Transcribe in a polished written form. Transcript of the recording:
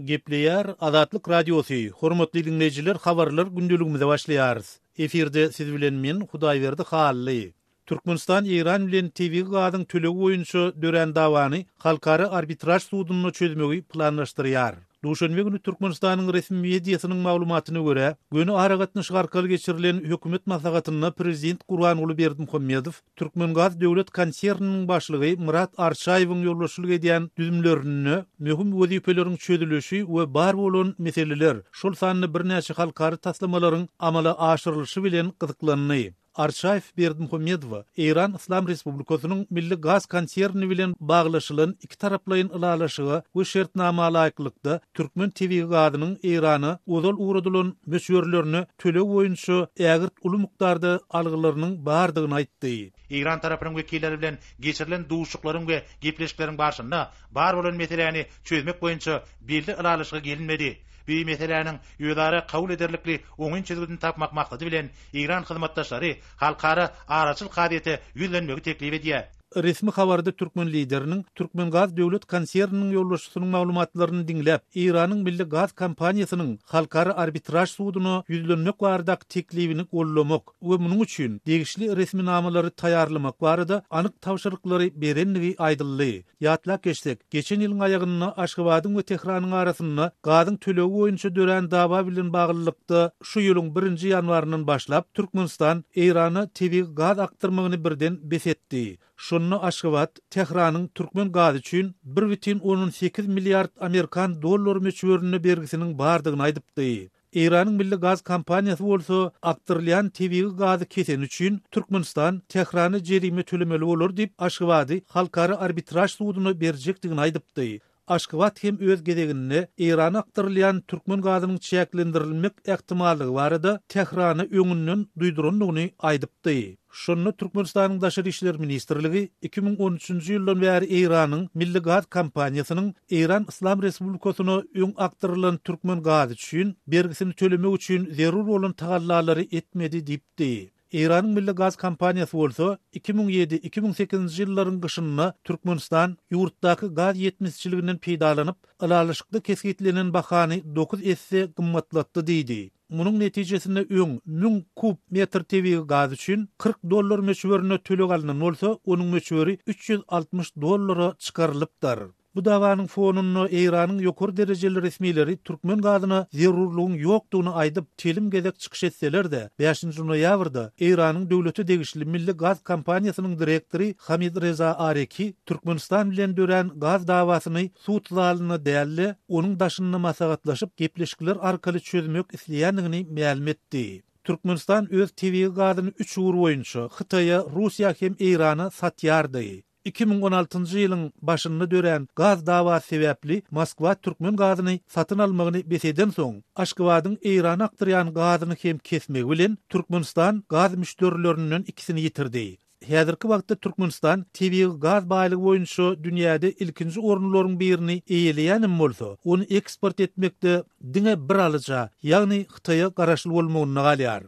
Gepleýär Azatlyk Radiosy, Hormatly diňleýjiler habarlar gündeligimize başlaýarys. Efirde siz bilen men Hudaýberdi Hally. Türkmenistan Eýran bilen tebigy gazyň tölegi boýunça dörän dawany Halkara arbitraž sudunda çözmegi planlaşdyrýar. Duşenbe güni Türkmenistanyň resmi mediasynyň maglumatyna görä, göni aragatnaşyk arkaly geçirilen hökümet maslahatynda prezident Gurbanguly Berdimuhamedow Türkmengaz döwlet konserniniň başlygy Myrat Arçaýewiň ýolbaşçylyk edýän düzümlerinde möhüm wezipeleriň çözülişi we bar bolan meseleler, şol sanda birnäçe halkara taslamalaryň amala aşyrylyşy bilen gyzyklandy. Arçaýew Berdimuhamedowa Eýran Yslam Respublikasynyň Milli gaz konserni bilen baglaşylan ikitaraplaýyn ylalaşyga we şertnama laýyklykda türkmen tebigy gazynyň Eýrana ozal ugradylan möçberlerine töleg boýunça ägirt uly mukdarda algylarynyň bardygyny aýtdy. Eýran tarapynyň wekilleri bilen geçirilen duşuşyklaryň we gepleşikleriň barşynda bar bolan meseläni çözmek boýunça belli ylalaşyga gelinmedi. Bu meseläniň özara kabul ederlikli oňyn çözgüdini tapmak maksady bilen eýran hyzmatdaşlary halkara araçyl kazyýete ýüzlenmegi teklip edýär. Resmi habarda türkmen Lideriniň Türkmengaz döwlet konserniniň ýolbaşçysynyň maglumatlaryny diňläp, Eýranyň Milli gaz kompaniýasynyň Halkara arbitraž suduna ýüzlenmek baradaky teklibini goldamak we munuň üçin degişli resminamalary taýýarlamak barada anyk tabşyryklary berendigi aýdyldy. Ýatlap geçsek, geçen ýylyň aýagynda Aşgabadyň we Tähranyň arasynda gazyň tölegi boýunça dörän dawa bilen baglylykda şu ýylyň birinji ýanwaryndan başlap Türkmenistan Eýrana tebigy gaz akdyrmagyny birden bes etdi. Şonda Aşgabat Tähranyň türkmen gazy üçin bir bütin ondan sekiz milliard amerikan dollary möçberinde bergisiniň bardygyny aýdypdy. Eýranyň Milli gaz kompaniýasy bolsa akdyrylýan tebigy gazy keseni üçin Türkmenistan Tährana jerime tölemeli bolar diýip, Aşgabady Halkara arbitraž suduna berjekdigini aýdypdy. Aşgabat hem öz gezeginde Eýrana akdyrylýan türkmen gazynyň çäklendirilmek ähtimallygy barada Tährana öňünden duýdurandygyny aýdypdy. Şonda Türkmenistanyň Daşary işler ministrligi 2013-nji ýyldan bäri Eýranyň Milli gaz kompaniýasynyň Eýran Yslam Respublikasyna öň akdyrylan türkmen gazy üçin bergisini tölemek üçin zerur bolan tagallalary etmedi diýipdi. Eýranyň Milli gaz kompaniýasy bolsa 2007, 2008-nji ýyllaryň gyşynda Türkmenistan ýurtdaky gaz ýetmezçiliginden peýdalanyp, ylalaşykda kesgitlenen bahany dokuz esse gymmatlatdy diýdi. Munuň netijesinde öň 1000 kub metr tebigy gaz üçin 40 dollar möçberinde töleg alnan bolsa, onuň möçberi 360 dollara çykarylypdyr. Bu dawanyň fonunda Eýranyň ýokary derejeli resmileri türkmen gazyna zerurlygyň ýokdugyny aýdyp, telim gezek çykyş etseler-de, bäşinji noýabrda Eýranyň döwlete degişli Milli gaz kompaniýasynyň direktory Hamid Reza Areki Türkmenistan bilen dörän gaz dawasyny sud zalynda däl-de, onuň daşynda maslahatlaşyp, gepleşikler arkaly çözmek isleýändigini mälim etdi. Türkmenistan öz tebigy gazyny üç ugur boýunça, Hytaýa, Russiýa hem Eýrana satýardy. 2016-njy ýylyň başynda dörän gaz dawasy sebäpli Moskwa türkmen gazyny satyn almagyny bes edensoň, Aşgabadyň Eýrana akdyrýan gazyny hem kesmegi bilen, Türkmenistan gaz müşderilerinden ikisini ýitirdi. Häzirki wagtda Türkmenistan tebigy gaz baýlygy boýunça dünýäde ilkinji orunlaryň birini eýeleýänem bolsa, ony eksport etmekde diňe bir alyja, ýagny Hytaýa garaşly bolmagynda galýar.